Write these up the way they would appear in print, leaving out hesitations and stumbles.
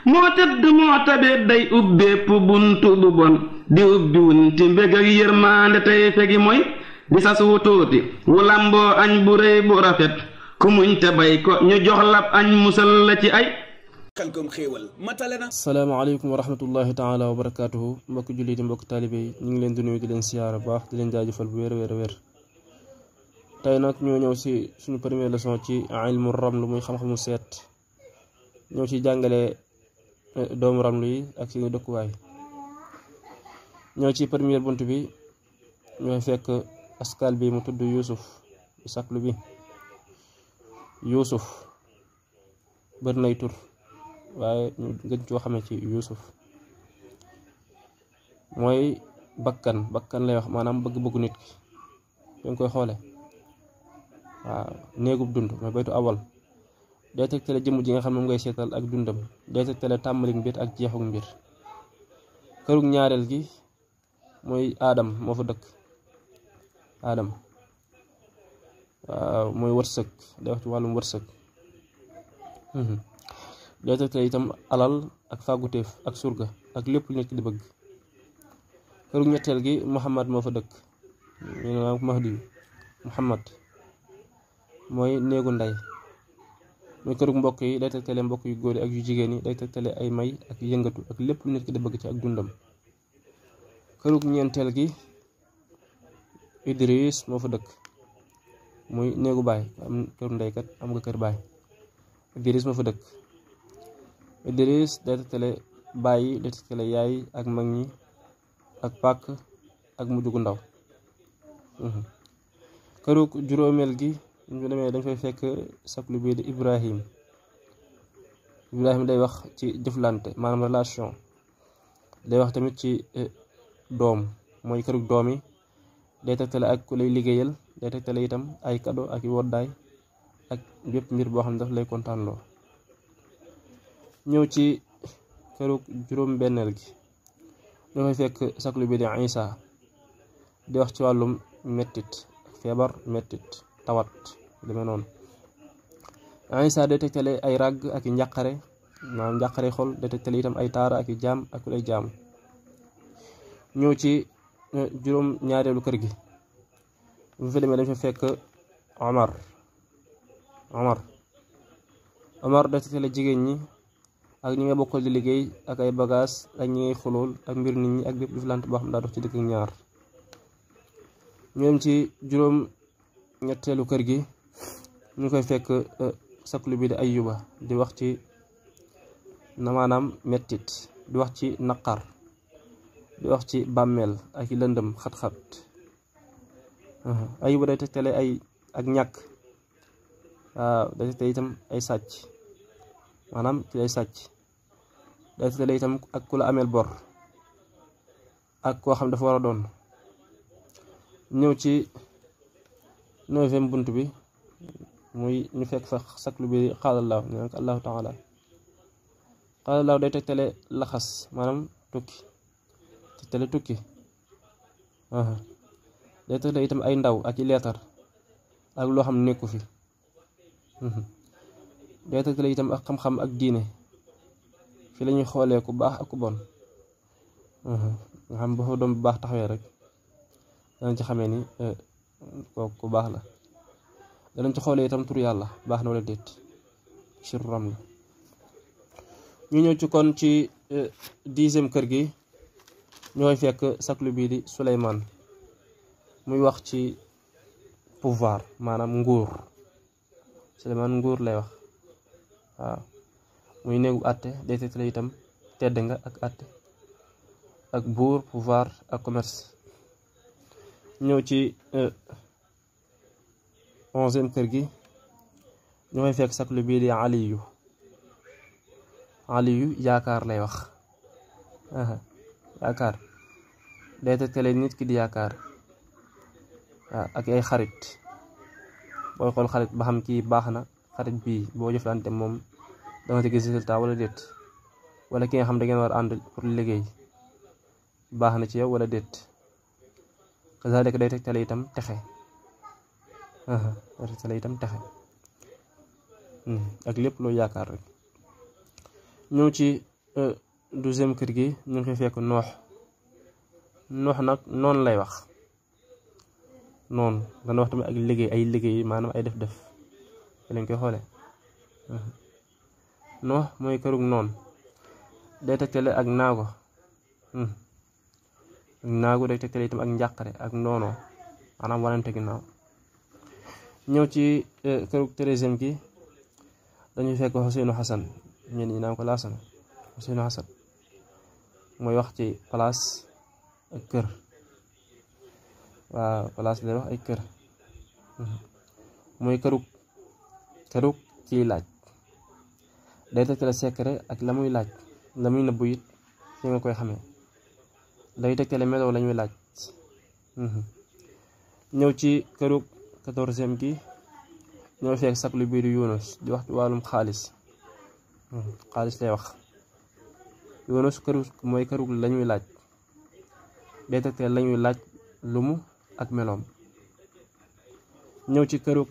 moo tëdd moo tabeet day ubbeepp buntu bu bon di ubbi wunti mbég ak yërmaande tey fegi mooy di sas wu tuuti wu lamboo añ bu rëy bu rafet ku muñ te bay ko ñu jox lab añ musal la ci ay Khelcom xéewal matale na. salaamaaleykum wa rahmatullahi taala wa barakaatuhu mbokk jullit yi mbokk taalibe yi ñu ngi leen di nuyu di leen siyaara bu baax di leen jaajëfal bu wér a wér tey nag ñoo ñëw si suñu première leçon ci ilmu ramlu muy xam-xamu seet ñëw ci jàngale doomu ramlu yi ak seeni dëkkuwaay ñëw ci première bunt bi ñooy fekk askal bi mu tudd Yuusuf saklu bi Yuusuf bari nay tur waaye ñu gën coo xamee ci Yuusuf mooy bakkan lay wax maanaam bëgg-bëggu nit ki dañ koy xoole waaw néegub dund mooy baytu awal day tegtale jëmm ji nga xam ne moom ngay seetal ak dundam day tegtale tàmbalik mbir ak jeexuk mbir kërug ñaareel gi mooy aadam moo fa dëkk aadam waaw mooy wërsëg day wax ci wàllum wërsëg day tegtale itam alal ak fàgguteef ak surga ak lépp lu nit ki di bëgg kërug ñetteel gi Muhammad moo fa dëkk ñu ne Mahdi Muhammad mooy néegu ndey muy kërug mbokk yi day tegtale mbokk yu góor yi ak yu jigéen yi day tegtale ay may ak yëngatu ak lépp lu nit ki di bëgg ci ak dundam kërug ñeenteel gi Idris moo fa dëkk muy néegu baay am këru ndeykat am nga kër baay Idris moo fa dëkk Idris day tegtale baay yi day tegtale yaay ak mag ñi ak pàkk ak mujj gu ndaw kërug juróomeel gi ñu demee dañ fay fekk saklu bii di Ibrahim day wax ci jëflante maanaam relation day wax tamit ci doom mooy kërug doom yi day tegtale ak ku lay liggéeyal day tegtale itam ay kado ak i woddaay ak bépp mbir boo xam ne daf lay kontaanloo ñëw ci kërug juróom benneel gi ñoo fay fekk saklu bii di Isa di wax ci wàllum mettit ak feebar mettit tawat demee noonu Isa day tegtale ay ràgg ak i njàqare maanaam njàqare xol day tegtale itam ay taara ak i jaam ak ay jaam ñëw ci juróom ñaareelu kër gi bu fa demee dañ fa fekk Omar day tegtale jigéen ñi ak ñi nga bokkal di liggéey ak ay bagage ak ñi ngay xulool ak mbir nit ñi ak bépp jëflante boo xam ne daa dox ci dëkk ak ñaar ñoom ci juróom ñetteelu kër gi ñu koy fekk saklu bi di Ayuba di wax ci na maanaam mettit di wax ci naqar di wax ci bàmmeel ak i lëndëm xat-xat Ayuba day tegtale ay ak ñàkk waaw day tegtale itam ay sàcc maanaam ci ay sàcc day tegtale itam ak ku la ameel bor ak koo xam dafa war a doon ñëw ci neuvième bunt bi muy ñu fekk fa saklu bi xaalallahu ñu naan ko allahu taala xaalallahu day tegtale laxas maanaam tukki tegtale tukki day tegtale itam ay ndaw ak i leetar ak loo xam nekku fi day tegtale itam ak xam-xam ak diine fi la ñuy xoolee ku baax ak ku bon nga xam ba fa doom bu baax taxawee rek danañ ci xamee ni kooku ku baax la danañ ci xoolee itam tur yàlla baax na wala déet siru ram la ñu ñëw ci kon ci 10e kër gi ñooy fekk saklu bii di Suleymaan muy wax ci pouvoir maanaam nguur Suleymaan nguur lay wax waaw muy néegu àtte day tegtale itam tedd nga ak àtte ak buur pouvoir ak commerce ñëw ci 11e kër gi ñoo fay fekk saklu bii di Aliyu yaakaar lay wax yaakaar day tegtale nit ki di yaakaar waaw ak ay xarit booy xool xarit ba xam kii baax na xarit bii boo jëflante moom danga ci gis résultat wala déet wala ki nga xam da ngeen war ànd pour liggéey baax na ci yow wala déet kazaalika day tegtale itam texe day tegtale itam texe ak lépp loo yaakaar rek ñëw ci douzième kër gi ñu ngi fekk noox nag noonu lay wax noonu dana wax tamit ak liggéey ay liggéey maanaam ay def-def fi lañ koy xoole noox mooy kërug noon day tegtale ak naago day tegtale itam ak njàqare ak noonoo maanaam wanante ginnaaw ñëw ci kërug treizième gi dañuy fekk Ousseynou Hassan ñeen ñi naan ko laasana Ousseynou Hassan mooy wax ci place ak kër waaw place lay wax ay kër mooy kërug ciy laaj day tegtale secret ak la muy laaj la muy nëbbu it fi nga koy xamee day tegtale meloo lañuy laaj ñëw ci kërug quatorzième gi ñoo fekk saklu bii di Yunus di wax ci wàllum xaalis lay wax Yunus kërug mooy kërug lañuy laaj day tegtale lañuy laaj lumu ak meloom ñëw ci kërug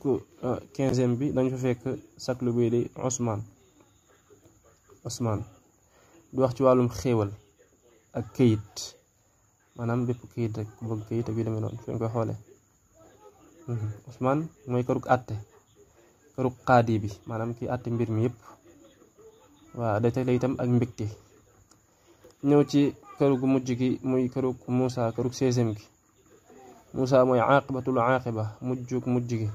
quinzième bi dañu fa fekk saklu bii di Ousmane di wax ci wàllum xéewal ak këyit maanaam bépp këyit rek ku bëgg këyit ak yu demee noonu fi nga koy xoole Ousmane mooy kërug àtte kërug xaadi bi maanaam kii àtte mbir mi yëpp waaw day tegtale itam ak mbégte ñëw ci kërug mujj gi muy kërug Moussa kërug seizième gi Moussa mooy aqibatul aqiba mujj gi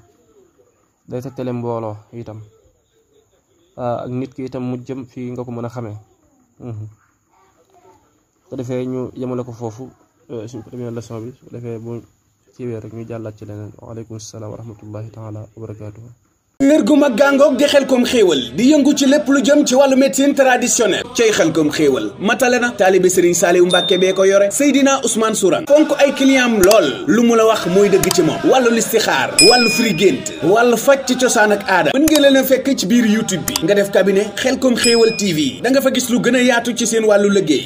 day tegtale mbooloo itam ak nit ki itam mujjëm fii nga ko mën a xamee ko defee ñu yemale ko foofu suñ première leçon bi su defee bu ciwee rek ñu jàllaat ci leneen waaleykum salaam wa rahmatullahi taala wa barakatuhu kër gu mag gàngoog di Xelcom xéewal di yëngu ci lépp lu jëm ci wàllu médecine traditionnelle cay Xelcom xéewal matale na taalibe Serigne Saliou Mbàkke bee ko yore Seydina Ousmane Sourang fonk ay client am lool lu mu la wax mooy dëgg ci moom wàllu listixaar wàllu firi gént wàllu faj ci cosaan ak aada mën ngeen leen a fekk ci biir YouTube bi nga def cabinet Xelcom xéewal TV da nga fa gis lu gën a yaatu ci seen wàllu liggéey